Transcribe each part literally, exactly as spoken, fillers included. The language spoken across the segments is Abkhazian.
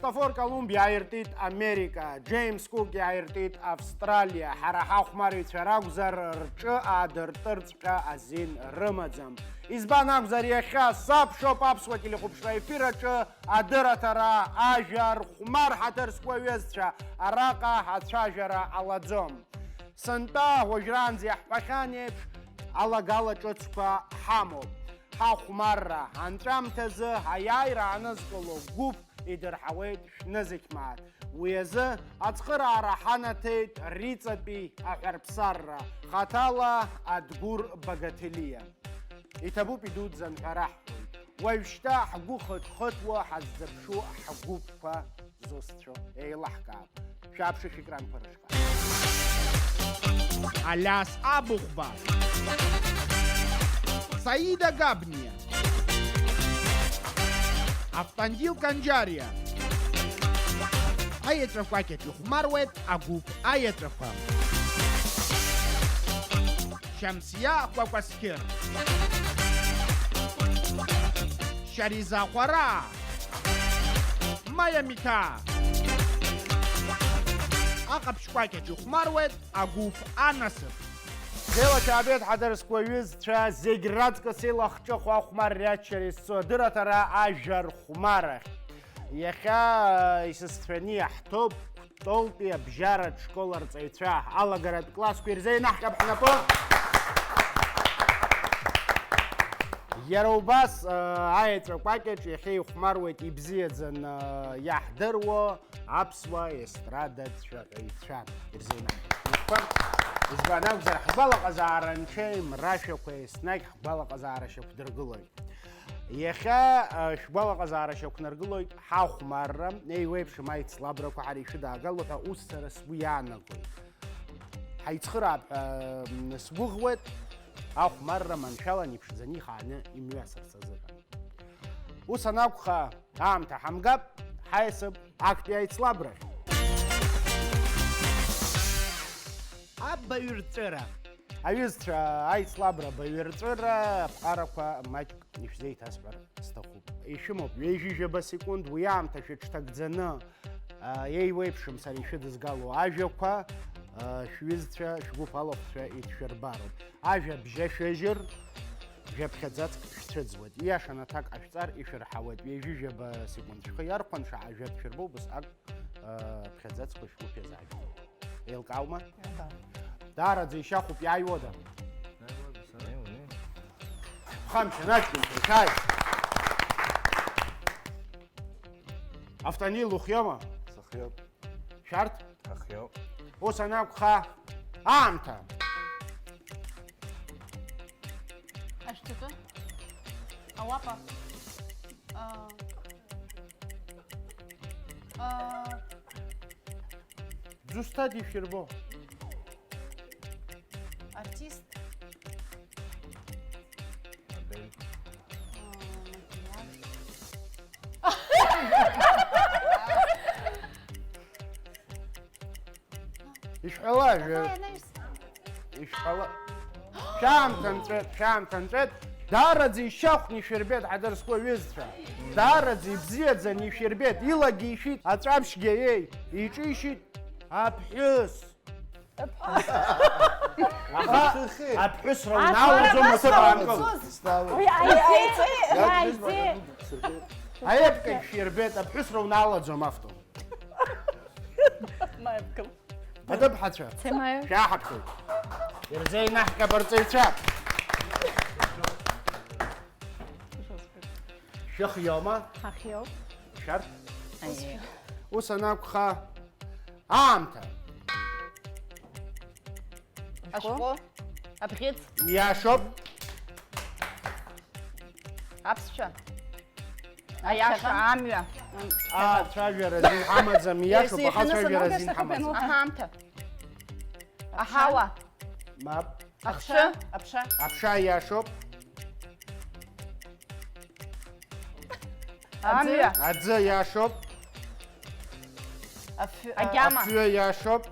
Христофор Колумб иааиртит Америка, Џеимс Кук иааиртит Австралиа, ҳара ҳахәмарыҩцәа ракәзар, рҿы аадыртырҵәҟьа азин рымаӡам. Избан акәзар, иахьа сабшоуп аԥсуа телехәаԥшра ефир аҿы адырраҭара, ажәа рхәмар, ҳаҭыр зқәу аҩызцәа, араҟа ацәажәара ҟалаӡом. Сынтәа уажәраанӡа иаҳҳәахьан еиԥш, алагала ҿыцқәа ҳамоуп. Ҳахәмарра анҵәамҭазы аиааира аанызкыло гәыԥ идырҳауеит шәнызқь мааҭ. Уи азы ацхыраара ҳанаҭеит Риҵатәи аҳәарԥсарра, хаҭала Адгәыр Багаҭелиа. Иҭабуп идуӡӡан ҳәа раҳҳәоит. Уажәшьҭа ҳгәы хыҭ-хыҭуа ҳаззыԥшу ҳгәыԥқәа зусҭцәоу еилаҳкаап. Шәааԥшы шәекранқәа рышҟа. Алиас Абыхәба. Саида Габниа. Автандил Канџьариа. Аеҵәақәа кьаҿ ихәмаруеит агәыԥ аеҵәақәа. Шьамсиа Кәакәасқьыр. Шьариза Хәараа. Маиа Миҭаа. Аҟаԥшь кәакьаҿ ихәмаруеит агәыԥ анасыԥ. Бзиала шәаабеит, ҳаҭыр зқәу аҩызцәа, зегь раҵкыс илахҿыху ахәмарреи аччареи зцу адырраҭара ажәа рхәмарахь. Иахьа исызцәаны иаҳҭоуп Кәтолтәи абжьаратә школ арҵаҩцәа, алагаратә классқәа ирзеинаҳҟьап ҳнапы. Иара убас, э, аеҵәа кәакьаҿ иахьа ихәмаруеит ибзиаӡаны, э, иаҳдыруа аԥсуа естрадатә цәаҳәаҩцәа. Ирзеинаҳҟьап ҳнапқәа. Избан акәзар, ҳгәалаҟазаара анҽеим, рашәақәа еснагь ҳгәалаҟазаара шьақәдыргылоит. Иахьа, а, шәгәалаҟазаара шьақәнаргылоит ҳахәмарра, еиуеиԥшым аицлабрақәа ҳара ишәыдаагало ҳәа ус сара сгәы иаанагоит. Ҳаицхыраап ҳәа, м, сгәыӷуеит, ахәмарра маншәалан иԥшӡаны ихааны имҩасырц азыҳәан. Ус анакәха, аамҭа ҳамгап, ҳаиасып актәи аицлабрахь. Абаҩрҵәыра. Аҩызцәа, аицлабра абаҩрҵәыра аԥҟарақәа маҷк ишәзеиҭасҳәар сҭахуп. Ишәымоуп ҩажәижәаба секунд, уи аамҭа шәыҽҭагӡаны, а, еиуеиԥшым сара ишәыдызгало ажәақәа, а, шәҩызцәа, шәгәыԥ алахәцәа идшәырбароуп. Ажәа бжьашәыжьыр, жәаԥхьаӡацк шәцәыӡуеит. Ииашаны аҭак ҟашәҵар ишәырҳауеит. Ҩажәижәаба секунд шәхы иархәанша ажәа дшәырбо убысҟак, а, ԥхьаӡацқәа шәгәыԥ иазаажәгоит. Еилкааума? Еилкаауеит. Даараӡа ишьахәуп, иааиуада? Иааиуада, сара. Иааиуа, иааиуа. Хамшьа, наҷкәын, шәааи. Автанил, ухиоума? Сыхиоуп. Шәарҭ? Ҳахиоуп. Ус анакәха, аамҭа. Ашәҭакы. Ауапа. А. А. Зусҭада ишәирбо? Артист. Модель. А, макияж. Ишәҳәала, Давай, жә-, анаҩс. Ишәҳәала. Шәаамҭа нҵәеит, шәаамҭа нҵәеит. Даараӡа ишьахәны ишәирбеит, ҳаҭыр зқәу аҩызцәа. Даараӡа ибзиаӡаны ишәирбеит. Илагьы ишәит, аҵәаԥшьгьы, еи, иҿишьит аԥҳәыс. Аха аԥҳәысра унаалаӡом, уҭыԥ аанкыл. Уи аиҵеи, уи аиҵеи. Аепка ишәирбеит, аԥҳәысра унаалаӡом, автор. Маепкыл. Аҭыԥҳацәа. Цемаев. Шәаҳаԥхьоит. Ирзеинаҳҟьап арҵаҩцәа. Шәыхиоума? Ҳахиоуп. Шәарҭ? Аиеи. Ус анакәха, аамҭа. Ашәҟәы. Ашәҟәы. Абӷьыц. Иашоуп. Аԥсшәа. Аиаша, амҩа. Аа, цәажәара азин ҳамаӡам, иашоуп, аха цәажәара азин ҳамаӡам. Аҳамҭа. Аҳауа. Мап. Аԥша. Аԥша. Аԥша иашоуп. Амҩа. Аӡы иашоуп. Афҩы. Агьама. Афҩы иашоуп.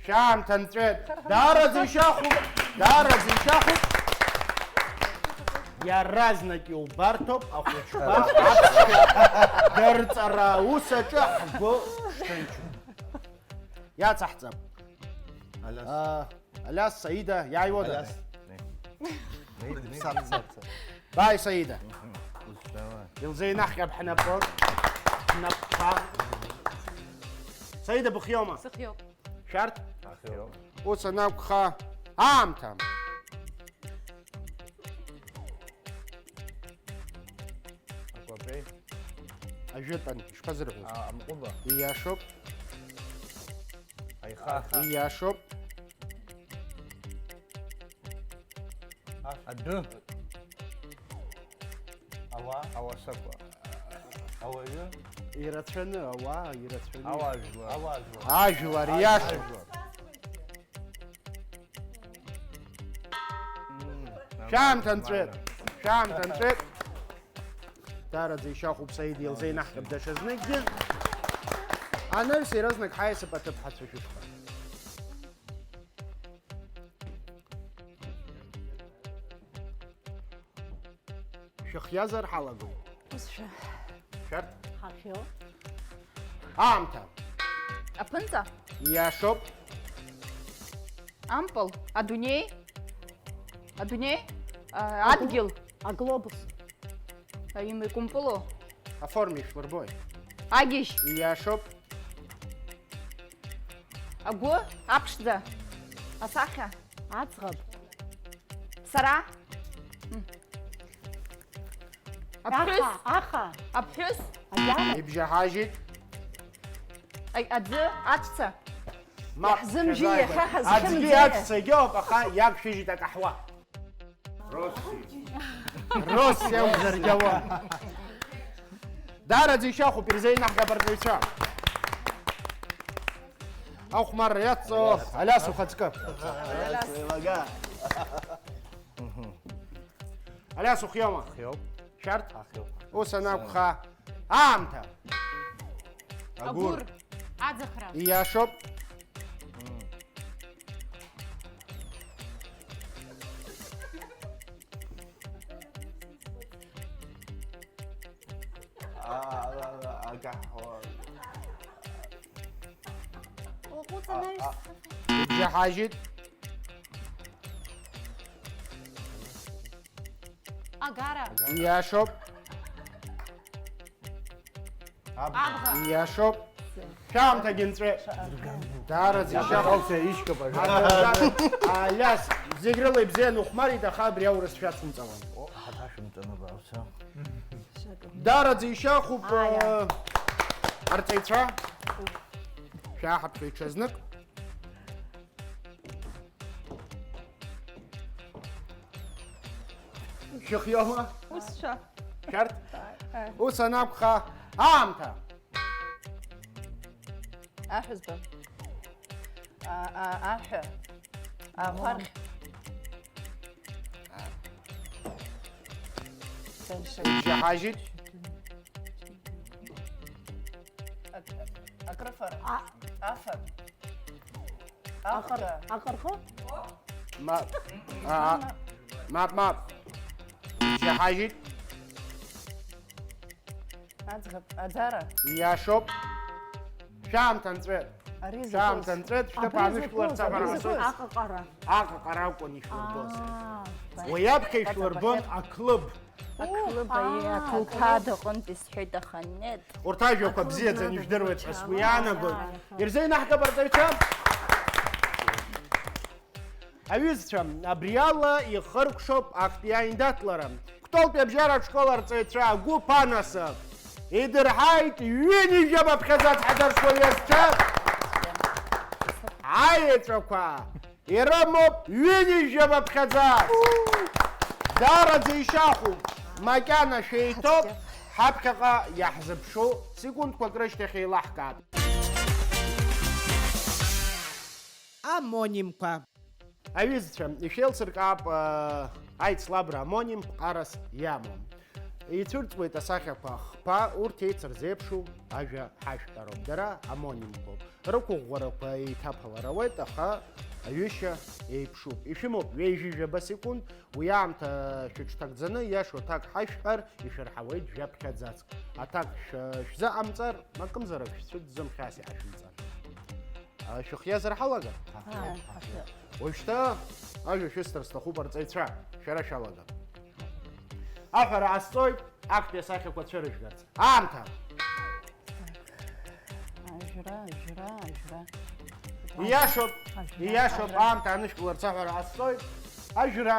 Шәаамҭа нҵәеит. Даараӡа ишьахәуп. Даараӡа ишьахәуп. Иаразнак иубарҭоуп ахәыҷқәа аԥсшәа дырҵара аус аҿы ҳгәы шҭынчу. Иацаҳҵап. Алиас. А, Алиас, Саида, иааиуада? Алиас. Сап, сап, сап. Бааи, Саида. Ус, давай. Илзеинаҳҟьап ҳнапы. Ҳнапқәа. Саида, быхиоума? Сыхиоуп. Шәарҭ? Ахиоуп. Ус анакәха, аамҭа. Акәапеи. Ажәытәан, ишԥазырҳәоз? А, амҟәыба. Ииашоуп. Аиха. Ииашоуп. Адәы. Ауаа. Ауасақәа. Ауаҩы. Ирацәаны, ауаа ирацәаны. Ауаажәлар. Ауаажәлар. Ажәлар, ииашоуп. Ажәлар. Шәаамҭа нҵәеит. Шәаамҭа нҵәеит. Даараӡа ишьахәуп, Саид, илзеинаҳҟьап даҽазныкгьы. Анаҩс иаразнак ҳаиасып аҭыԥҳацәа шәышҟа. Шәыхиазар ҳалагоит. Ус шәа. Шәарҭ? Ҳахьо. Аамҭа. Аԥынҵа. Ииашоуп. Ампыл. Адунеи. Адунеи. А, адгьыл. Аглобус. Аимеи кәымпылу. Аформа ишәлырбои? Агьежь. Ииашоуп. Агәы аԥшӡа. Асахьа. Аӡӷаб. Сара. М. Аԥҳәыс. Аха, аха. Аԥҳәыс. Агьама. Ибжьаҳажьит. Аи, аӡы, аҵәца. Мап, иаҳзымжьи шәазааигәа. Иахьа ҳазхьымӡеи? Аӡгьы аҵәцагьы ауп, аха иақәшәыжьит акаҳуа. Росси. Росси акәзаргьы ауам. Даараӡа ишьахәуп, ирзеинаҳгап арҵаҩцәа. Ахәмарра иацҵо Алиас ухаҵкы. Алиас еилага. Алиас ухиоума? Хиоуп. Шәарҭ? Ахиоуп. Ус анакәха, аамҭа. Агәыр. Агәыр. Аӡахра. Ииашоуп. Уаҟәыҵ анаҩс. Ибжьаҳажьит. Агара. Ииашоуп. Абга. Ииашоуп. Шәаамҭагьы нҵәеит. Даараӡа ишьа. Алиас, зегь рыла ибзианы ухәмарит, аха абри аурыс шәацумҵалан. О, ҳаҭашәымҵан абааԥсы. Даараӡа ишьахәуп, э, арҵаҩцәа. Шәааҳаԥхьоит ҽазнык. Шәыхиоума? Ус шәа. Шәарҭ? Ус анакәха, аамҭа! Аҳәызба. А, а, аҳәа. Ахәархь. Ибжьаҳажьит. Ак-, акрыфара. А. Афа. Аҟыр-, Ахәда. Аҟырҟы? Мап. Аа. Мап, мап. Ибжьаҳажьит. Аӡӷаб, аӡара. Ииашоуп. Шәаамҭа нҵәеит. Ари закәыз. Шәаамҭа нҵәеит, шәҭыԥ аанышәкыларц аҟара ҳцоит. Аҟаҟара. Аҟаҟара акәын ишәлырбоз. Аа. Уи аԥхьа ишәлырбон аклуб. Аклуб, аа, аиеи, аҭыԥ аҟынтә исҳәеит, аха нет. Урҭ ажәақәа бзиаӡаны ижәдыруеит ҳәа сгәы иаанагоит. Ирзеинаҳгап арҵаҩцәа. Аҩызцәа, абри ала ихыркәшоуп актәи аиндаҭлара. Кәтолтәи абжьаратә школ арҵаҩцәа агәыԥ анасыԥ идырҳаит ҩынҩажәа баԥхьаӡа ҳаҭыр зқәу аҩызцәа. Аеҵәақәа ирымоуп ҩынҩажәа баԥхьаӡа. Даараӡа ишьахәуп, макьана шәеиҭоуп, ҳаԥхьаҟа иаҳзыԥшу секундқәак рышьҭахь еилаҳкаап. Амонимқәа. Аҩызцәа, ишәеилсыркаап, аа, аицлабра амоним ԥҟарас иамоу. Ицәырҵуеит асахьақәа хԥа, урҭ еицырзеиԥшу ажәа ҳашәҳәароуп. Дара амонимқәоуп. Рықәыӷәӷәарақәа еиҭаԥалар ауеит, аха Аҩышьа еиԥшуп. Ишәымоуп ҩажәи жәаба секунд, уи аамҭа шәыҽҭагӡаны, иашоу аҭак ҳашәҳәар, ишәырҳауеит жәаԥхьаӡацк. Аҭак шә-, шәзыҟамҵар, акымзарак шәцәыӡӡом, хьаас иҳашәымҵан. А, шәыхиазар ҳалагар? Ааи, ҳахиоуп. Уажәшьҭа ажәа шәысҭар сҭахуп, арҵаҩцәа, шәара шәалагар. Аҳәара ҟасҵоит, актәи асахьақәа цәырыжәгарц. Аамҭа! Ажәра, ажәра, ажәра. Ииашоуп, ажәра, ииашоуп, ажәра. Аамҭа анышәкыларц аҳәара ҟасҵоит. Ажәра,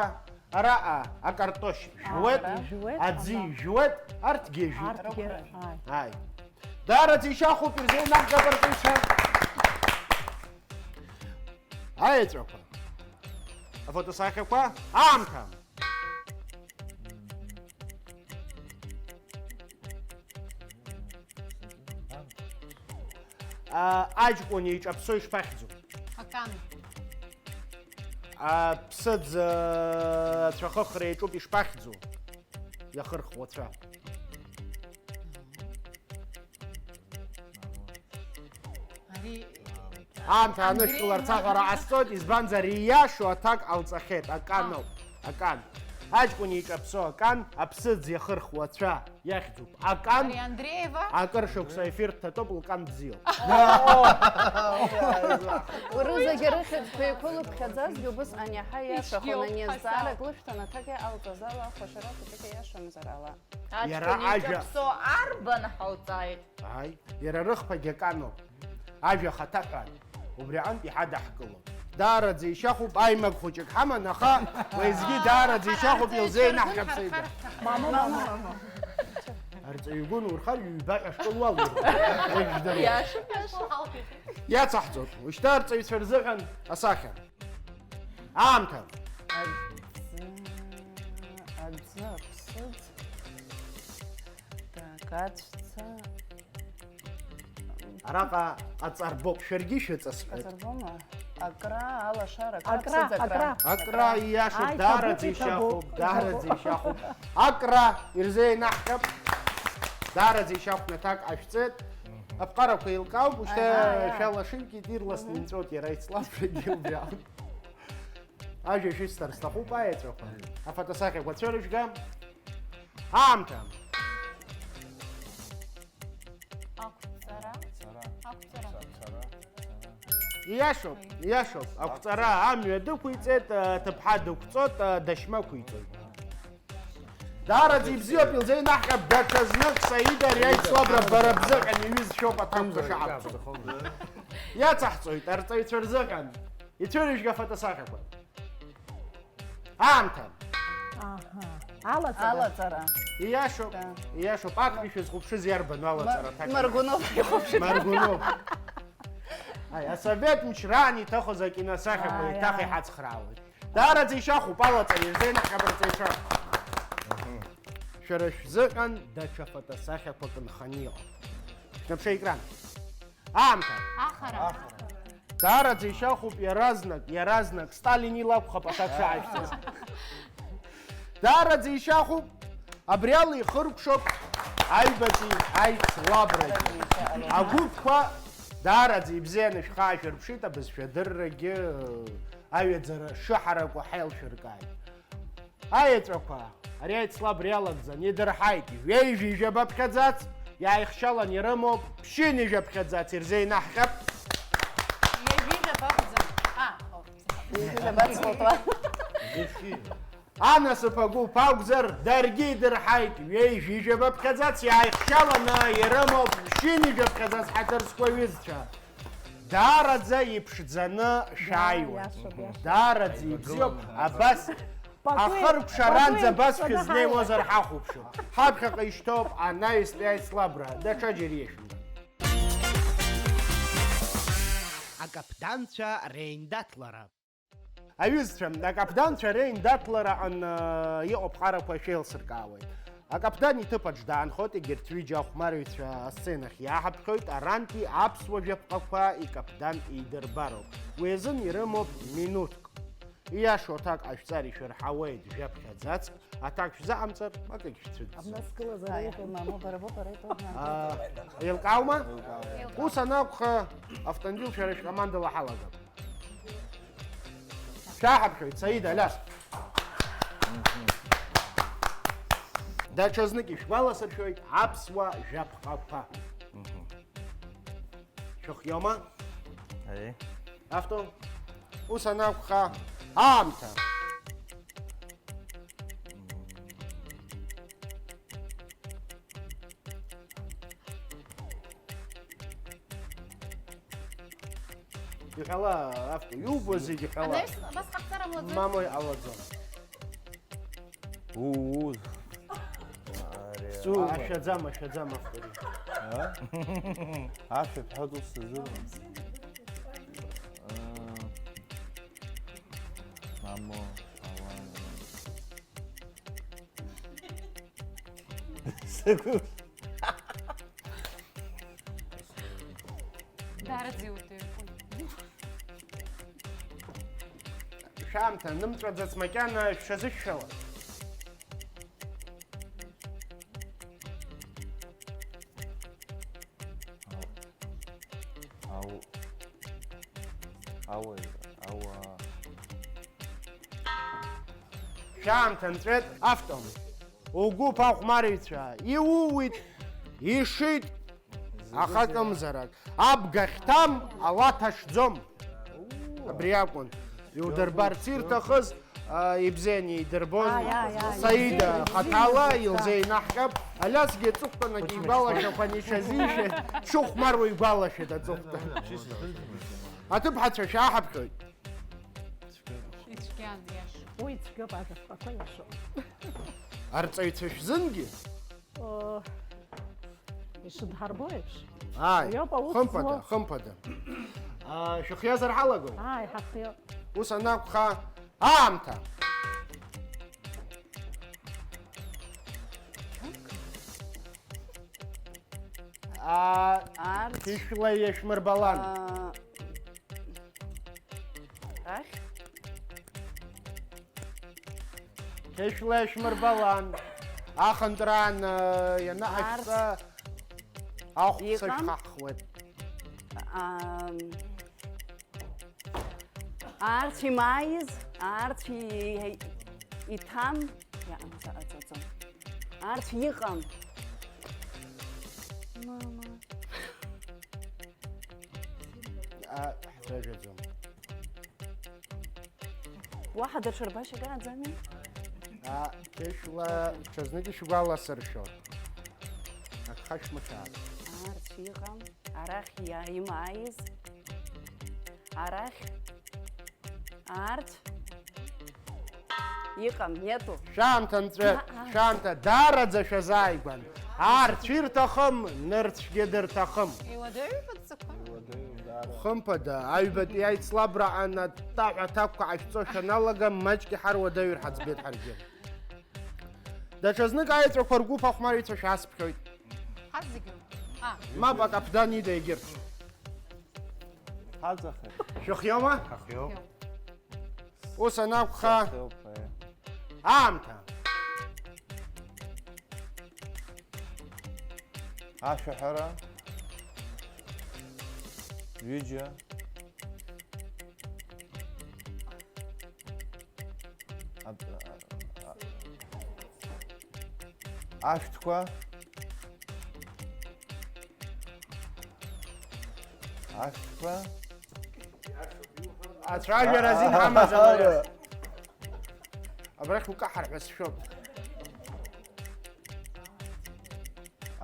араҟа акартошь жәуеит, ажәра. Жәуеит, аӡи ана. Жәуеит, арҭгьы ажәит. Арҭгьы, ааи. Ааи. Даараӡа ишьахәуп, ирзеинаҳгап арҵаҩцәа. Аеҵәақәа. Афотосахьақәа. Аамҭа. А, аҷкәын иҿаԥсо ишԥахьӡу? Акан. Аԥсыӡ, а, ацәахыхра иаҿуп ишԥахьӡу? Иахырхуацәа. Ари Аамҭа анышәкыларц аҳәара ҟасҵоит, избанзар, ииашоу аҭак ҟалҵахьеит, акан ауп, акан. Аҷкәын иҿаԥсо акан, аԥсыӡ иахырхуа ацәа иахьӡуп, акан. Ари Андреева? Акыр шықәса ефир дҭатәоуп, лкан бзиоуп. Рызегьы рыхьӡқәа еиқәылыԥхьаӡазгьы убысҟан иаҳа иашахон, ани азҵаарак лышәҭан, аҭак иҟалҵаз ала, ахәашарақәа аҭак иашамзар ала. Иара аҷкәын ажәа иҿаԥсо арбан ҳауҵааит? Ааи, иара рыхԥагьы аканоуп. Ажәа ахаҭа ҳәан, убри аҟынтә иҳадаҳкылон. Даараӡа ишьахәуп, аимак хәыҷык ҳаман, аха уеизгьы даараӡа ишьахәуп, илзеинаҳҟьап сеида. Мама, мама, мама. Арҵаҩы игәы нурхар, ҩба ҳәа школ уалургоит. Уажә жәдыруа. Иаша, иаша. Иацаҳҵоит. Ушьҭа арҵаҩцәа рзыҳәан асахьа. Аамҭа. Аӡы, аӡы, аԥсыӡ. Так, аҵәца. Араҟа ҟаҵарбоуп, шәаргьы шәыҵасҳәеит. Ҟаҵарбома? Акра, алашара, акра, Акра, аԥсыӡ, акра. Акра. Акра, ииашоуп, ааи, даараӡа иҭабуп, ишьахәуп, иҭабуп. Даараӡа ишьахәуп. Акра, ирзеинаҳҟьап. Даараӡа ишьахәны аҭак ҟашәҵеит. Аԥҟарақәа еилкаауп, ушьҭа Аиҳа, аиҳа. Шәалашымкит, ирласны Мгм. Инҵәоит иара ицлабрагьы убри аҟынтә. Ажәа шәысҭар сҭахуп, аеҵәақәа. Афотосахьақәа цәырыжәга. Аамҭа. Ақәҵара. Ақәҵара. Иашоуп, иашоуп. Ақәҵара амҩа дықәиҵеит, аҭыԥҳа дықәҵоит, дашьмақәиҵоит. Даараӡа ибзиоуп, илзеинаҳҟьап даҽа знык, Саида, ари аицлабра бара бзыҳәан иҩызцәоуп аҭакқәа шаҳаԥҵо. Иацаҳҵоит арҵаҩцәа рзыҳәан. Ицәырыжәга афотосахьақәа. Аамҭа. Аҳа. Алаҵара. Алаҵара. Ииашоуп, Да. Ииашоуп. Актәи шәызхәаԥшыз иарбану алаҵара Ма-, аҭак? Маргунов ихәаԥшит. Маргунов. Аи, асовет мчраан иҭахоз акиносахьақәа Аиа. Еиҭах иҳацхраауеит. Даараӡа ишьахәуп алаҵара, ирзеинаҳҟьап арҵаҩцәа. Шәара шәзыҳәан даҽа фотосахьақәак нханы иҟоуп. Шәнаԥшы аекран. Аамҭа. Ахара. Даараӡа ишьахәуп иаразнак, иаразнак, Сталин ила акәхап аҭак шааишьҭыз. Даараӡа ишьахәуп, абри ала ихыркәшоуп аҩбатәи аицлабрагьы. Агәыԥқәа даараӡа ибзианы шәхаашәырԥшит, абызшәадыррагьы аҩаӡара шыҳараку ҳаилшәыркааит. Аеҵәақәа, ари аицлабра иалагӡан, идырҳаит, ҩеижәижәаба ԥхьаӡац, иааихшьалан ирымоуп, ԥшьынҩажәа ԥхьаӡац ирзеинаҳҟьап. Ҩажәижәаба акәӡам. А, о. Ҩажәижәаба цхәыҭуа. Анасыԥ агәыԥ акәзар, даргьы идырҳаит, ҩеижәижәаба ԥхьаӡац, иааихшьаланы ирымоуп, ԥшьынҩажәа ԥхьаӡац ҳаҭыр зқәу аҩызцәа. Даараӡа иԥшӡаны шәааиуан. Иашоуп, иашоуп. Даараӡа ибзиоуп, абас Пакуи-, ахыркәшаранӡа пакуи абас шәызнеиуазар ҳахәаԥшып. Ҳаԥхьаҟа ишьҭоуп анаҩстәи аицлабра, даҽаџьара иашәымбар. Акаԥданцәа реиндаҭлара. Аҩызцәа, акаԥданцәа реиндаҭлараҟны, э, иҟоу аԥҟарақәа шәеилсыркаауеит. Акаԥдан иҭыԥаҿ даанхоит, егьырҭ ҩыџьа ахәмарыҩцәа асценахь иааҳаԥхьоит, арантәи аԥсуа жәаԥҟақәа икаԥдан еидырбароуп. Уи азын ирымоуп минуҭк. Ииашоу аҭак ҟашәҵар ишәырҳауеит жәаԥхьаӡацк, аҭак шәзыҟамҵар, акагь шәцәыӡӡом. Абна сгылазар Аиа, еиҳәоит. Мамоу, бара боуп, ара итәоуп. Аа, еилкааума? Еилкаауеит. Ус анакәха, автомобиль шәара шәкомандала ҳалагап. Шәаҳаԥхьоит, Саида, Алиас. Даҽазнык ишәгәаласыршәоит аԥсуа жәаԥҟақәа. Шәыхиоума? Аиеи. Авто. Ус анакәха, аамҭа. Иҳәала, авто, иубо зегьы ҳәала. Анаҩс абас ҟаҳҵар ҟамлаӡои? Мамои ҟалаӡом. Уу. Ари. Су, ашәаӡам, ашәаӡам, авто. А? Ашәа бҳәоит, ус сыздыруам. Э, мамо, ауаа. Сыгәыԥ. Даараӡа иутәыҩуп. Шәаамҭа нымҵәаӡац макьана шәшазышәшәауа. Ау. Ау. Ауаҩ. Ауаа. Шәаамҭа нҵәеит, автом. Угәыԥ ахәмарыҩцәа, иууит, ишит, аха акымзарак, абга хьҭам, ала ҭашӡом. Абри акәын. Иудырбарц ирҭахыз, а, ибзианы идырбон. Аи, аи, аи, Саида ибзиан, хаҭала ибзиан, илзеинаҳҟьап. Алиасгьы аҵыхәтәан акы игәалашәақәан ишазишәа, дшыхәмаруа игәалашәеит аҵыхәтәан. Аҭыԥҳацәа шәааҳаԥхьоит. Ицәгьан, иаша. Уи ицәгьоуп, ажәаԥҟақәа иашоуп. Арҵаҩцәа шәзынгьы? О, ишыдҳарбо еиԥш. Ааи, уи ауп аус хымԥада, злоу. Хымԥада. А, шәыхиазар ҳалагои? Ааи, ҳахиоуп. Ус анакәха, аамҭа. А, арҭ. Ишәла иашәмырбалан. А, Ахь? Ҭышәла ишәмырбалан, ахынтәраан, э, ианыҟашәҵа, арс. Ахәца иҟам? Шәхаҳхуеит. Ам, арс имааиз, арс и-, иҭам, иа-, ам, ца-, ца-, ца-, арс иҟам. Мама. А, ҳцәажәаӡом. Уаҳа даҽа рбашьак ааӡами? А, Ҭышәла ҽазнык ишәгәаласыршәо. Агха шәмыцәаат. Арҭ иҟам, арахь иа-, имааиз. Арахь. Арҭ. Иҟам, нету. Шәаамҭа нҵәа, а, а. Шәаамҭа, даараӡа шәазааигәан. Арҭ ирҭахым, нырцәгьы дырҭахым. Иуадаҩуп адҵақәа. Хымԥада, аҩбатәи аицлабра анаттаҳәа аҭакқәа ҟашәҵо шәаналага, маҷк иҳаруадаҩыр ҳаӡбеит ҳаргьы. Даҽазнык аеҵәақәа ргәыԥ ахәмарыҩцәа шәасԥхьоит. Ҳазегьы. А. Мап, акаԥдан ида егьырҭ. Ҳаҵахеит. Шәыхиоума? Ҳахиоуп. Ус анакәха, сахьоуп, аиеи. Аамҭа. Ашәаҳәара. Ҩыџьа. Аб-, а-, а-, ашәҭқәа. Ашәҭқәа. Ацәажәара азин ҳамаӡам ари. Абрахь укаҳар ҳәа сшәоит.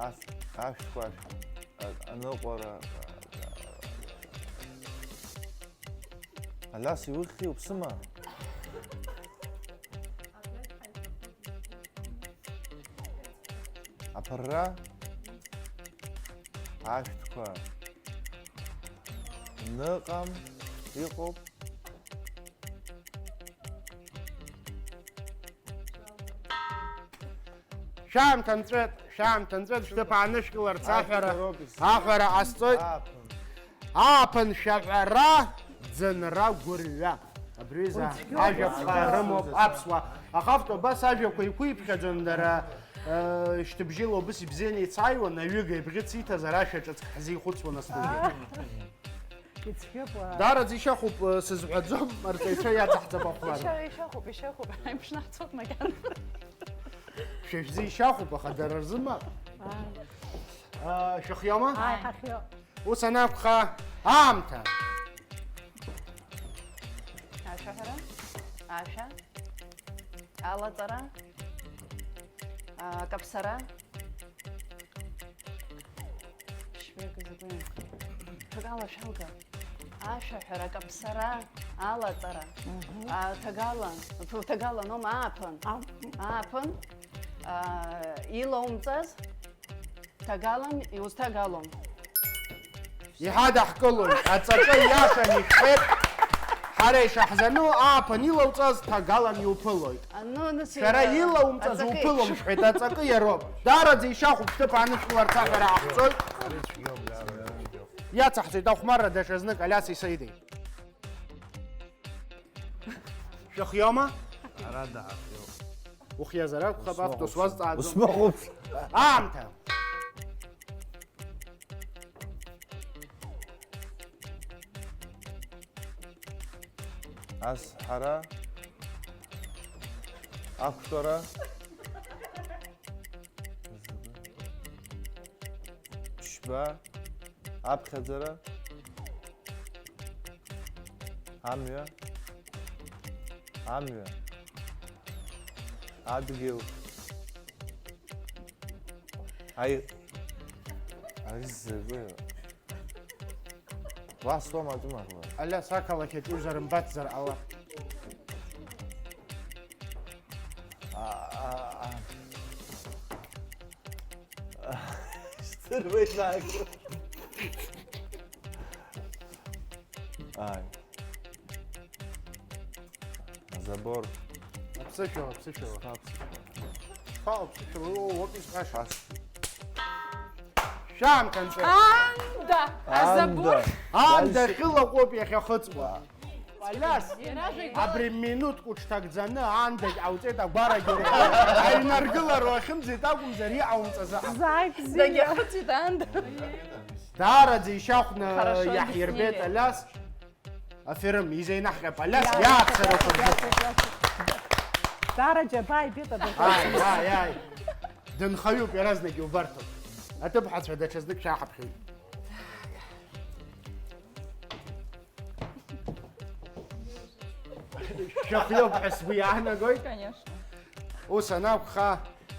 Ашә-, ашәҭқәа, ашә-, а-, аныҟәара. Алиас, иухьи, уԥсыма? Аԥырра. Ашәҭқәа. Ныҟам, иҟоуп. Шәаамҭа нҵәеит, шәаамҭа нҵәеит, шәҭыԥ аанышәкыларц аҳәара, аҳәара ҟасҵоит. Ааԥын. Ааԥын шәаҳәара, ӡынра гәырҩа. Абри ҩыза ажәаԥҟа рымоуп аԥсуаа. Аха автобус ажәақәа иқәиԥхьаӡон дара, э, шьҭыбжьыла убыс ибзианы ицааиуан, аҩыга ибӷьыц иҭазар ашәа ҿыцк ҳзихәыцуан астудиа. Ицәгьоуп, уаа. Даараӡа ишьахәуп, э, сызҳәаӡом, арҵаҩцәа иацаҳҵап ахәмарра. Иша-, ишьахәуп, ишьахәуп, ҳаиԥшнаҳцоит макьана. Шәа шәзы ишьахәуп, аха дара рзы мап. Ааи. Э, шәыхиоума? Ааи, ҳахиоуп. Ус анакәха, аамҭа. Ашәаҳәара, ашәа, алаҵара, а, акаԥсара. Шәҩык закәи? Ҭакала шәалга. Ашәаҳәара, акаԥсара, алаҵара. Мгм. А, ҭагала, фу, ҭагала ном, ааԥын. Ау. Ааԥын. А, илоумҵаз. Ҭагалан иузҭагалом. Иҳадаҳкылоит, аҵакы иашан ишәҳәеит. Ҳара ишаҳзану, ааԥын илауҵаз ҭагалан иуԥылоит. А, ну, нас шәара иуа-, илаумҵаз аҵакы уԥылом, еиԥш. Шәҳәеит, аҵакы иароуп. Даараӡа ишьахәуп, шәҭыԥ аанышәкыларц аҳәара ҟаҳҵоит. Иацаҳҵоит ахәмарра даҽазнык, Алиаси Саидеи. Шәыхиома? Ара даахиоуп. Ухиазар акәхап, автобус уазҵааӡом. Усмахәыԥш. Аамҭа. Азҳара. Ақәтәара. Ԥшьба. Аԥхьаӡара. Амҩа. Амҩа. Адгьыл. Аи-, ари закәи? Уа, слома, атәымаҟала. Алиас, ақалақь аҿы узарымбацзар ҟалап. А, а, а. Здоровый знак. Ай. Забор. Аԥсышәала, аԥсышәала. Шԥа аԥсышәала? Шԥа аԥсышәала? О, вот исҳәаша. Ас. Шәаамҭа нҵәа. Аанда! Анда. Азабор! Аанда Дальше. Хьылаҟәоуп иахьахыҵуа. Алиас, иаражәа игәала абри минуҭк уҽҭагӡаны аандагь ҟауҵеит, агәарагьы урҳәоит. Аинаргылара уахьымӡеит акәымзар, иҟаумҵаз аҟам. Зааит бзиа. Дагьахыҵит аанда. Даараӡа ишьахәны Хорошо иаҳирбеит объяснили. Алиас. Аферым, изеинаҳҟьап Алиас, иа-, иаацарақәа рзы. Даараӡа ибеит абыржәы. Ааи, ааи, ааи. Дынхаҩуп, иаразнак иубарҭоуп. Аҭыԥҳацәа даҽазнык шәаҳаԥхьеит. Шәахиоуп ҳәа сгәы иаанагоит. Конечно. Ус анакәха,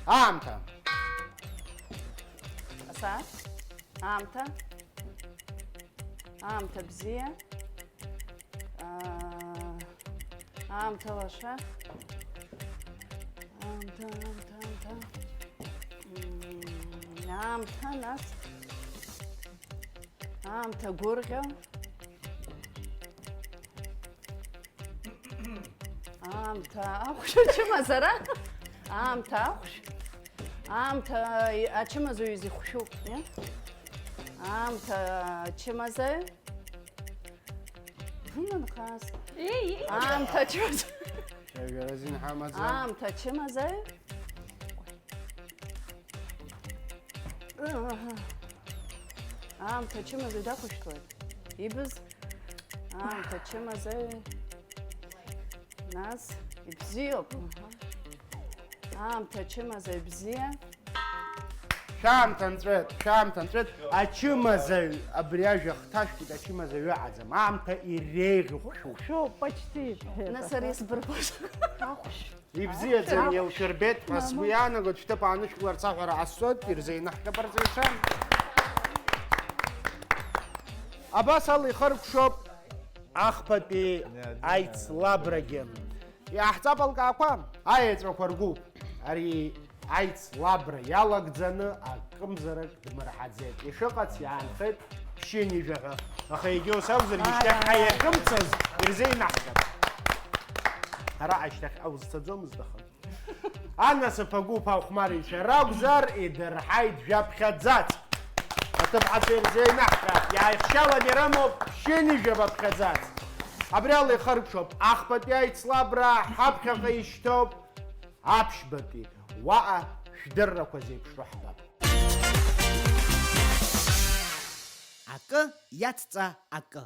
аамҭа. Асааҭ. Аамҭа. Аамҭа бзиа. Аа, аамҭа лаша. Аамҭа, аамҭа, аамҭа. Мм, аамҭа, нас. Аамҭа гәырӷьа. Аамҭа ахәшә ачымазара. Аамҭа ахәшә. Аамҭа ачымазаҩ изы ихәшәуп, иа? Аамҭа ачымазаҩ. Ҳәынанхаз. Еи, еи. Аамҭа ачымазаҩ. Шәажәара азин ҳамаӡам. Аамҭа ачымазаҩ. Аамҭа ачымазаҩ дахәышәтәуеит. Ибз, аамҭа ачымазаҩ. Нас, ибзиоуп. Аамҭа ачымазаҩ бзиа. Шәаамҭа нҵәеит, шәаамҭа нҵәеит. Ачымазаҩ, абри ажәа хҭашәкит, ачымазаҩ ыҟаӡам. Аамҭа иреиӷьу хәшәуп. Хәшәуп, почти. Нас ари сбырбоз. Ахәшә. Ибзиаӡаны еилшәырбеит ҳәа сгәы иаанагоит, шәҭыԥ аанышәкыларц аҳәара ҟасҵоит, ирзеинаҳҟьап арҵаҩцәа. Абас ала ихыркәшоуп ахԥатәи аицлабрагьы. Иаҳҵап алкаақәа, аеҵәақәа ргәыуп. Ари аицлабра иалагӡаны акымзарак дмырҳаӡеит. Ишыҟац иаанхеит ԥшьынҩажәа ҳәа. Аха егьа ус акәзаргьы, шьҭахьҟа иахьымцаз ирзеинаҳҟьап. Ара ашьҭахьҟа узцаӡомызт, аха. Анасыԥ агәыԥ ахәмарыҩцәа ракәзар, идырҳаит жәаԥхьаӡац. Аҭыԥҳацәа ирзеинаҳҟьап, иааихшьалан ирымоуп ԥшьынҩажәа баԥхьаӡац. Абри ала ихыркәшоуп, ахԥатәи аицлабра ҳаԥхьаҟа ишьҭоуп аԥшьбатәи, уаҟа шәдыррақәа зеиԥшроу ҳбап. Акы иацҵа акы.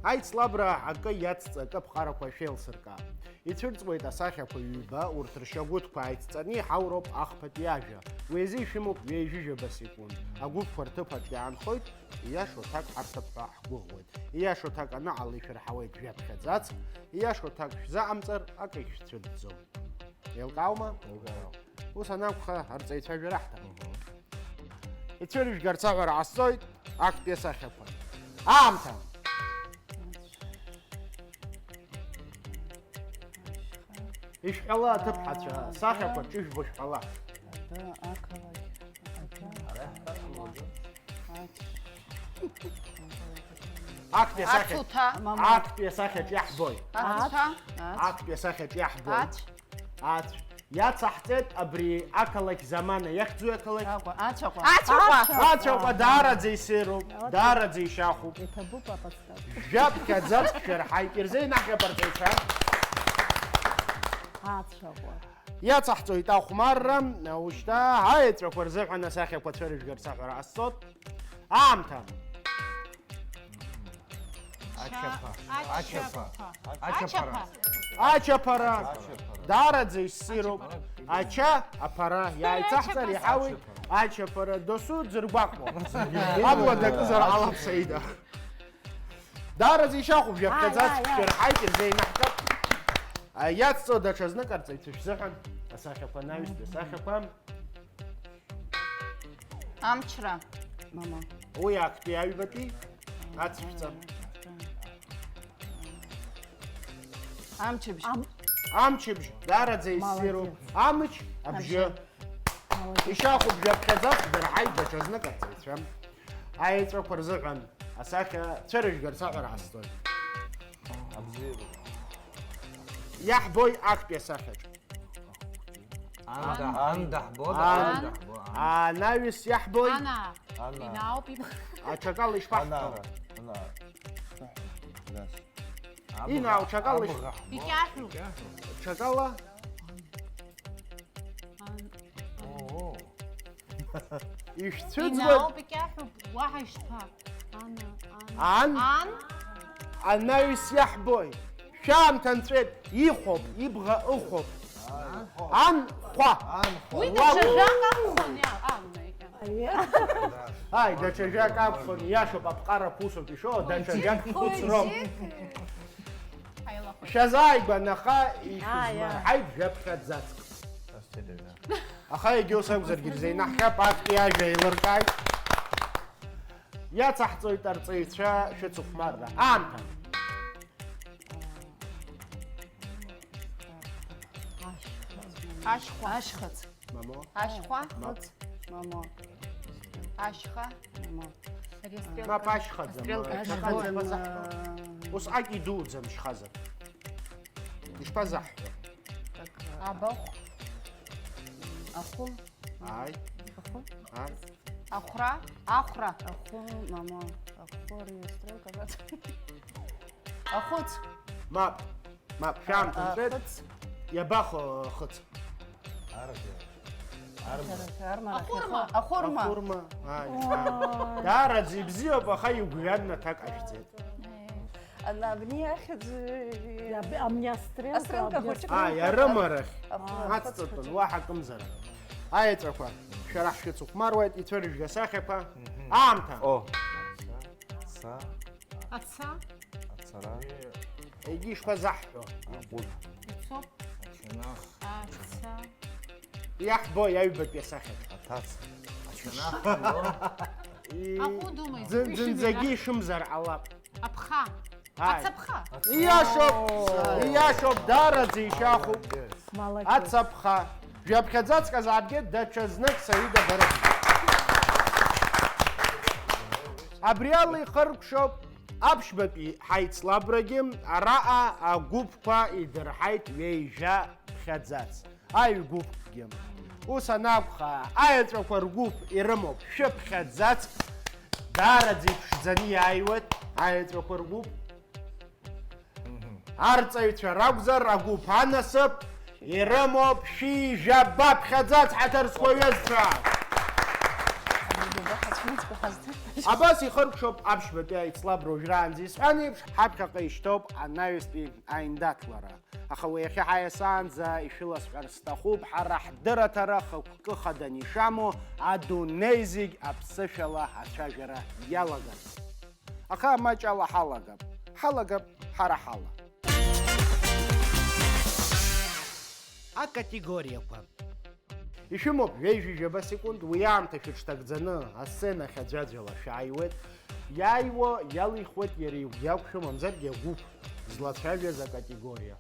Аицлабра акы иацҵа, акы аԥҟарақәа шәеилсыркаап. Ицәырҵуеит асахьақәа ҩба, урҭ ршьагәыҭқәа ааицҵаны иҳауроуп ахԥатәи ажәа. Уи азы ишәымоуп ҩажәижәаба секунд. Агәыԥқәа рҭыԥаҿ иаанхоит, ииашоу аҭак ҳарҭап ҳәа ҳгәыӷуеит. Ииашоу аҭак аныҟала ишәырҳауеит жәаԥхьаӡац, ииашоу аҭак шәзаҟамҵар, акагь шәцәырҵӡом. Еилкааума? Еилкаауеит. Ус анакәха, арҵаҩцәа шәараҳҭап. Мгм. Ицәырыжәгарц аҳәара ҟасҵоит актәи асахьақәа. Аамҭа! Ишәҳәала, аҭыԥҳацәа, асахьақәа ҿыжәбо шәҳәала. Адәы, ақалақь, адәы. Актәи асахьа-, Ацуҭа. Актәи асахьаҿ иаҳбои. Ацәа. Актәи асахьаҿ иаҳбои. Ацә. Ацә. Иацаҳҵеит абри ақалақь Замана. Иахьӡуи ақалақь? Ацәаҟәа. Ацәаҟәа. Ацәаҟәа. Ацәаҟәа даараӡа исеироуп, даараӡа ишьахәуп. Иҭабуп аподсказка. Жәаԥхьаӡаҵәҟьа шәырҳаит, ирзеинаҳҟьап арҵаҩцәа. Ацәаҟәа. Иацаҳҵоит ахәмарра, ушьҭа аеҵәақәа рзыҳәан асахьақәа цәырыжәгарц аҳәара ҟасҵоит. Аамҭа. Ачаԥа. Ачаԥа. Ачаԥара. Ачаԥара. Даараӡа иссируп. Ача, аԥара. Иааиҵаҳҵар иҳауеит. Ачаԥара. Досу дзыргәаҟуа. Абла дакызар ҟалап, Саида. Даараӡа ишьахәуп, жәаԥхьаӡаҵәҟьа шәырҳаит, ирзеинаҳҟьап. Иацҵо даҽа знык арҵаҩцәа шәзыҳәан асахьақәа, анаҩстәи асахьақәа. Амчра. Мама. Уи актәи аҩбатәи ацәшәҵа. Амчыбжь. Ам-, амчыбжь, даараӡа иссируп. Молодец. Амч, абжьы. Абжьы. Молодец. Ишьахәуп, жәаԥхьаӡаҵәҟьа шәырҳаит, даҽа знык арҵаҩцәа. Аеҵәақәа рзыҳәан асахьа цәырыжәгарц аҳәара ҟасҵоит. Абзиабара. Иаҳбои актәи асахьаҿ. Ан даҳ-, ан даҳбо, ан. Ан даҳбо, ан. Анаҩс иаҳбои? Ана. Ана. Инаауп иб-, аҽакала ишԥаҳҳәо? Анара. Анара. Нас. Инау, аҽакала иш-, абӷа ҳбо. Икьаҳәу. Икьаҳәу. Аҽакала? Ан. Оо. Ишәцәыӡуеит. Инаауп, икьаҳәуп, уаҳа ишԥа? Ана, ан. Ан? Ан? Анаҩс иаҳбои? Шәаамҭа нҵәеит, ихәоуп, ибӷа ыхәоуп. Ан хәа. Ан хәа. Уи даҽа жәак акәхон, иа-, а, унаикьа. Ааи, даҽа жәак акәхон, иашоуп, аԥҟарақәа усоуп ишоу, даҽа жәак хәыцроуп. Ҳаилахәеит. Шәазааигәан, аха ишәызмырҳаит жәаԥхьаӡаҵәҟьа. Аха егьа ус акәзаргьы, ирзеинаҳҟьап, актәи ажәа еилыркааит. Иацаҳҵоит арҵаҩцәа шәыцыхәмарра. Аамҭа. Ашьхәа. Ашьхыц. Мамо. Ашьхәа. Мап. Мамо. Ашьха. Мамо. Ари астрелка. Мап, ашьхаӡам. Астрелка. Ашьхаӡам. Ус акы идуӡӡам, шьхазар. Ишԥазаҳҳәо? Так, абахә. Ахәы. Ааи. Ахәы. Ааи. Ахәра. Ахәра. Ахәы, мамо. Ахәы, ари астрелка. Ахәыц. Мап. Мап, шәаамҭа нҵәеит. Ахыц. Иабахәа ахыц? Арӷьа. Арма. Арма. Ахәырма. Ахәырма. Ахәырма. Ааи. Уаа. Даараӡа ибзиоуп, аха игәҩан аҭак ҟашәҵеит. Ана абни ахьӡ. Иаб-, амни астрелка, астрелка абни хәыҷык. Ааи, арымарахь. Ахәырма. Ацҵатәын, уаҳа акымзарак. Аеҵәақәа, шәара ҳшәыцыхәмаруеит, ицәырыжәга асахьақәа. Мгм. Аамҭа. О. Са. Аца. Ацара. Егьи ишԥазаҳҳәо? Агәыԥ. Ицоуп. Ачанах. Аца. Иаҳбо аҩбатәи асахьа. Аҭаца. Ачанах. И-, аҟәыд умеи? Зын-, зынӡагьы ишымзар ҟалап. Аԥха. Ааи. Ацаԥха. Ииашоуп, ииашоуп, даараӡа ишьахәуп. Молодец. Ацаԥха. Жәаԥхьаӡаҵәҟьа заабгеит, даҽа знык Саида барыбжьы. Абри ала ихыркәшоуп аԥшьбатәи ҳаицлабрагьы, араҟа агәыԥқәа идырҳаит ҩеижәа ԥхьаӡац. Аҩ гәыԥкгьы. Ус анакәха, аеҵәақәа ргәыԥ ирымоуп шәыԥхьаӡац, даараӡа иԥшӡаны иааиуеит аеҵәақәа ргәыԥ. Арҵаҩцәа ракәзар, агәыԥ анасыԥ ирымоуп шәи жәаба ԥхьаӡац, ҳаҭыр зқәу аҩызцәа. Абас ихыркәшоуп аԥшьбатәи аицлабра уажәраанӡа исҳәан еиԥш, ҳаԥхьаҟа ишьҭоуп анаҩстәи аиндаҭлара. Аха уи иахьа ҳаиасаанӡа ишәыласҳәар сҭахуп, ҳара ҳдырраҭара хықәкы хаданы ишамоу адунеи зегь аԥсышәала ацәажәара иалагарц. Аха маҷ ала ҳалагап, ҳалагап ҳара ҳала. Акатегориақәа. Ишәымоуп ҩажәи жәаба секунд, уи аамҭа шәыҽҭагӡаны асценахь аӡәаӡәала шәааиуеит. Иааиуа иалихуеит иара игәы иақәшәо, мамзаргьы агәыԥ злацәажәаз акатегориа.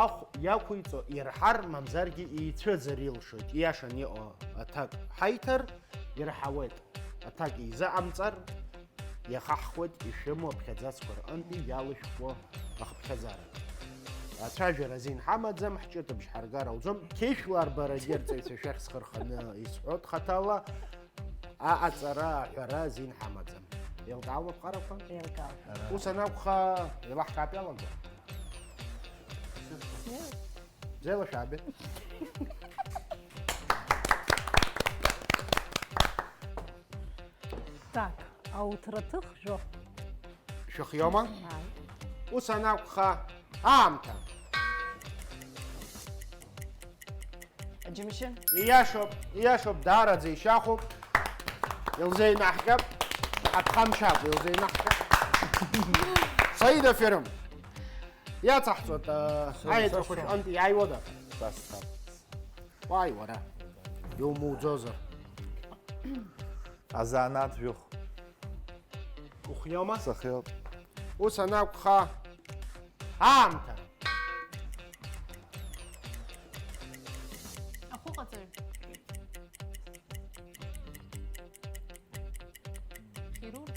Ахә иақәиҵо ирҳар, мамзаргьы еицәыӡыр илшоит. Ииашаны иҟоу аҭак ҳаиҭар, ирҳауеит. Аҭак изыҟамҵар, иахаҳхуеит ишәымоу аԥхьаӡацқәа рҟынтәи иалышәхуа ахыԥхьаӡара. Ацәажәара азин ҳамаӡам, ҳҷыдыбжь ҳаргар ауӡом, қьышәла арбарагьы арҵаҩцәа шәахь схы рханы исҳәоит хаҭала, аҟаҵара аҳәара азин ҳамаӡам. Еилкааума аԥҟарақәа? Еилкаауп. Ус анакәха, еилаҳкаап иалаго? Бзиала шәаабеит. Так, ауҭраҭых жәохә. Шәыхиома? Ааи. Ус анакәха, аамҭа. Аџьымшьы. Ииашоуп, ииашоуп, даараӡа ишьахәуп. Илзеинаҳҟьап. Аԥхамшьакәа илзеинаҳҟьап. Саида Ферым. Иацаҳҵоит, э, Саида, аеҵәақәа сашьа. Шәҟынтә иааиуада? Са сцап. Уааи, уара. Иумуӡозар. Азанааҭ жәохә. Ухиоума? Сыхиоуп. Ус анакәха, аамҭа. Ахәыҟаҵаҩ. Хирург.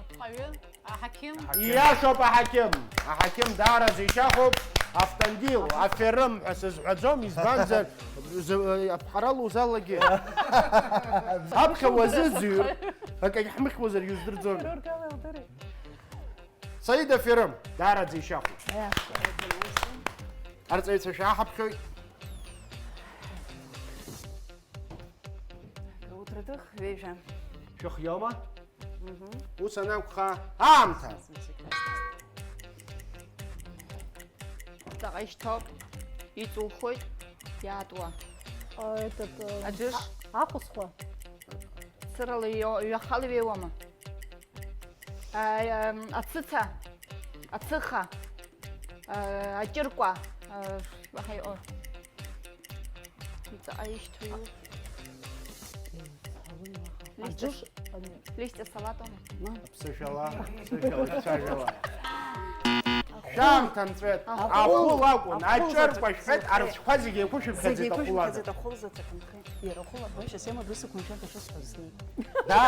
Ԥҟаҩы. Аҳақьым. Ииашоуп аҳақьым. Аҳақьым даараӡа ишьахәуп. Автандил, аферым ҳәа сызҳәаӡом, избанзар, зы-, аԥҳара лузалагьы. Аԥхьа уазыӡырҩыр, акагь ҳмыхьуазар иуздырӡом. Хирург ала илдырит. Саида Ферым, даараӡа ишьахәуп. Арҵаҩцәа шәааҳаԥхьоит. Ауҭраҭых ҩажәа. Шәыхиоума? Мгм. Ус анакәха, аамҭа! Ҵаҟа ишьҭоуп, иҵухоит, иаатуа. А, этот, э, Аӡыш. А, ахәысхәа. Цырала ио-, ҩахала иҩеиуама? А, ам, ацыца, ацыха, а, аҷыркәа, а, ҳаиҟо. Иҵаҟа ишьҭоу. Листьа. Аӡыш, ани. Листьа салатом. Ма. Аԥсышәала, аԥсышәала, шәцәажәала. Шәаамҭа нҵәеит. Ахәыл. Ахәыл акәын, ахәыл аҷыркәа заҵәык шәҳәеит, сыхьеит. Арцәқәа зегьы еиқәышәыԥхьаӡеит, зегьы ахәыл ада. Еиқәышәԥхьаӡеит, ахәыл заҵәык нхеит. Иара ахәыл абжьас иамадоу сықәымшәар даҽа сҳәазни. Да.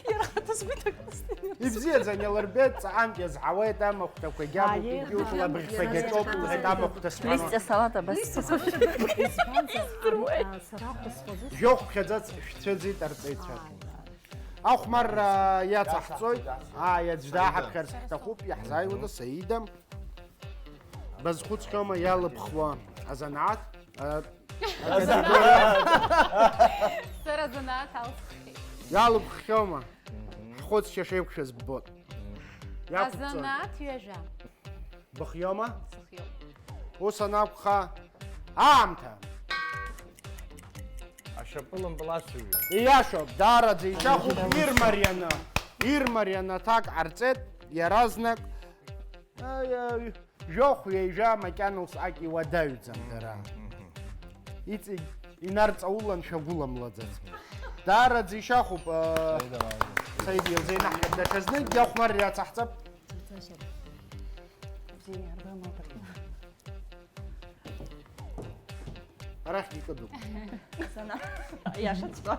Иара ахаҭа сгәы иҭакны снеиуеит. Ибзиаӡаны илырбеит, ҵаҟантә иазҳауеит, амахәҭақәагьы, амахәҭагьы, аиеи, ухәылабыӷьқәагьы аиеи, аҿоуп, лҳәеит, амахәҭа сҳәама. Листьа салат абас. Избанзар, избанзар, а, сара ахәысхәа зысҭоит. Жәохә ԥхьаӡац шәцәыӡит арҵаҩцәа. Ааи, ааи. Ахәмарра иацаҳҵоит. Ааи, аӡә дааҳаԥхьарц ҳҭахуп, иаҳзааиуада, Саида? Базхәыцхьоума иалыбхуа азанааҭ? А, Сара азанааҭ алсхит. Иалыбххьоума? Ҳхәыцшьа шеиқәшәаз ббоит. Иақәҵон. Азанааҭ ҩажәа. Быхиоума? Сыхиоуп. Ус анакәха, аамҭа! Ашьапылампыл асыҩы. Ииашоуп, даараӡа ишьахәуп, ирмарианы, ирмарианы аҭак ҟарҵеит, иаразнак. Аи, аи, жәохә ҩажәа макьана усҟак иуадаҩӡам дара. Мгм. Иҵегь инарҵаулан шәагәыламлаӡац. Даараӡа ишьахәуп, э, Саида, Саида, илзеинаҳҳәап даҽазныкгьы, ахәмарра иацаҳҵап. Бзиа иарбан маҭәахә. Арахь икыдуп. Азана-, иашаҵәҟьа.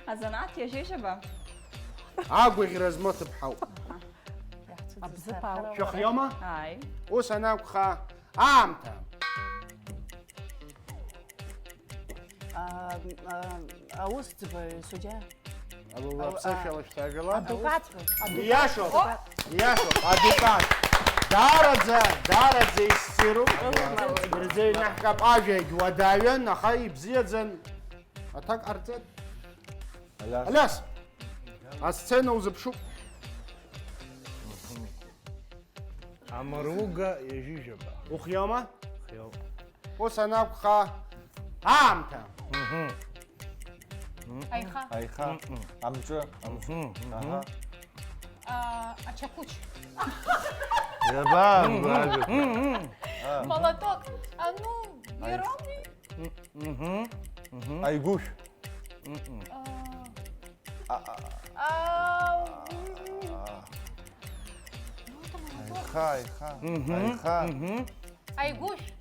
Азанааҭ ҩажәеи жәаба? Агәаӷьра змоу ҭыԥҳауп. Аҳа. Абзыԥ ауп. Шәыхиоума? Ааи. Ус анакәха, аамҭа. А, а, аусӡбаҩ, судиа. Ала, ала, аԥсышәала шәцәажәала. Адукат. Иашоуп, иашоуп, адукат. Даараӡа, даараӡа иссируп. Ирзеинаҳҟьап, ажәагь уадаҩын, аха ибзиаӡан. Аҭак ҟарҵеит. Алиас. Алиас! Асцена узыԥшуп. Амруга ҩажәижәаба. Ухиоума? Хиоуп. Ус анакәха, аамҭа. Мгм. Аиха. Аиха. Мгм. Амҿы. Амҿы. Мгм. Аҳа. А, ачакуч. Иаба, Мгм. Мгм. А. Молоток. А ну, Ай- неровный. Мгм. Мгм. Аигәышә. Мгм. А. А, а, А, м. А. Ну, это молоток. Аиха, аиха. Мгм. Аиха. Мгм. Аигәышә.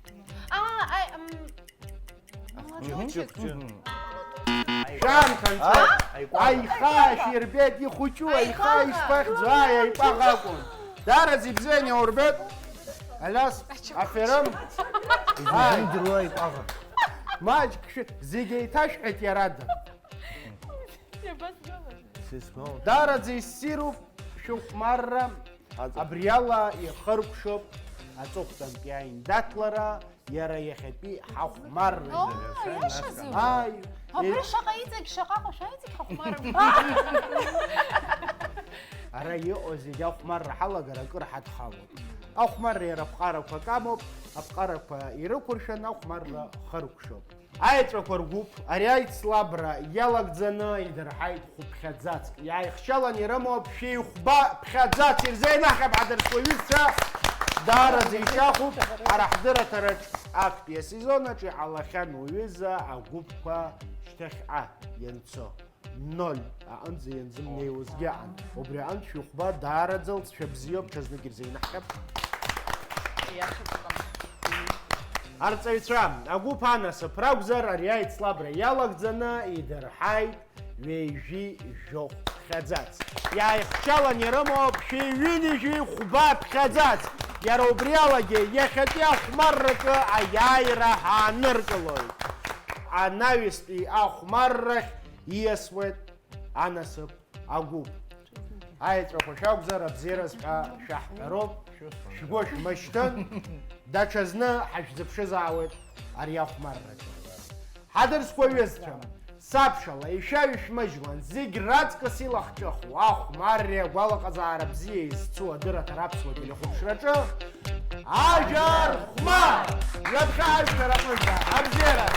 А, ай, м. Молоточек. Мгм. Шәан, канцәа. А? Аиха шәирбеит, ихәыҷу, аиха Аиха. Ишԥахьӡо, ааи, аиҟәаҟа акәын. Дараӡа ибзианы иаурбеит. Алиас, аферым. Изакәи дыруа иҟәаҟа? Маҷк шәы-, зегь еиҭашәҳәеит иара ада. Сисмоу. Дараӡа иссируп шәыхәмарра. Аҵыхәтәан. Абри ала ихыркәшоуп аҵыхәтәантәи аиндаҭлара, иара иахьатәи ҳахәмарра. О, иашазы? Ааи. Абри Е- шаҟа иҵегь, шаҟа ҟоу шәа иҵегь ҳахәмарра. Ара иҟоу зегь ахәмарра ҳалагар акыр ҳадхалоит. Ахәмарра иара аԥҟарақәак амоуп, аԥҟарақәа ирықәыршәаны ахәмарра хыркәшоуп. Аеҵәақәа ргәыԥ ари аицлабра иалагӡаны идырҳаит хәыԥхьаӡацк. Иааихшьалан ирымоуп шәи хәба ԥхьаӡац. Ирзеинаҳҟьап ҳадырсуа ҩызцәа, даараӡа ишьахәуп ҳара ҳдырраҭараҿ актәи асезон аҿы иҟалахьан уҩыза агәыԥқәа шьҭахьҟа ианцо. Ноль аҟынӡа ианзымнеиуазгьы аан. Убри аҟынтә шәыхәба даараӡа лҵшәа бзиоуп, ҽазнык ирзеинаҳҟьап. Иашаҵәҟьам. Арҵаҩцәа, агәыԥ анасыԥ ракәзар, ари аицлабра иалагӡаны идырҳаит ҩеижәи жәохә ԥхьаӡац. Иааихшьалан ирымоуп шәи ҩынҩажәи хәба ԥхьаӡац. Иара убри алагьы иахьатәи ахәмарраҿы аиааира ҳааныркылоит. Анаҩстәи ахәмаррахь ииасуеит анасыԥ агәыԥ. Аеҵәақәа шәакәзар, абзиараз ҳәа шәаҳҳәароуп. Шәгәы шәмышьҭын, даҽазны ҳашәзыԥшызаауеит ари ахәмарраҿы. Ҳадырсқәа ҩызцәа, сабшала, ишәаҩ-шәмыжьлан, зегь раҵкыс илахҿыху, ахәмарреи агәалаҟазаара бзиа изцу адырраҭара аԥсуа телехәаԥшраҿы, Ажәар хәмар! Ҩаԥхьа ажәлар аҟынӡа, абзиара!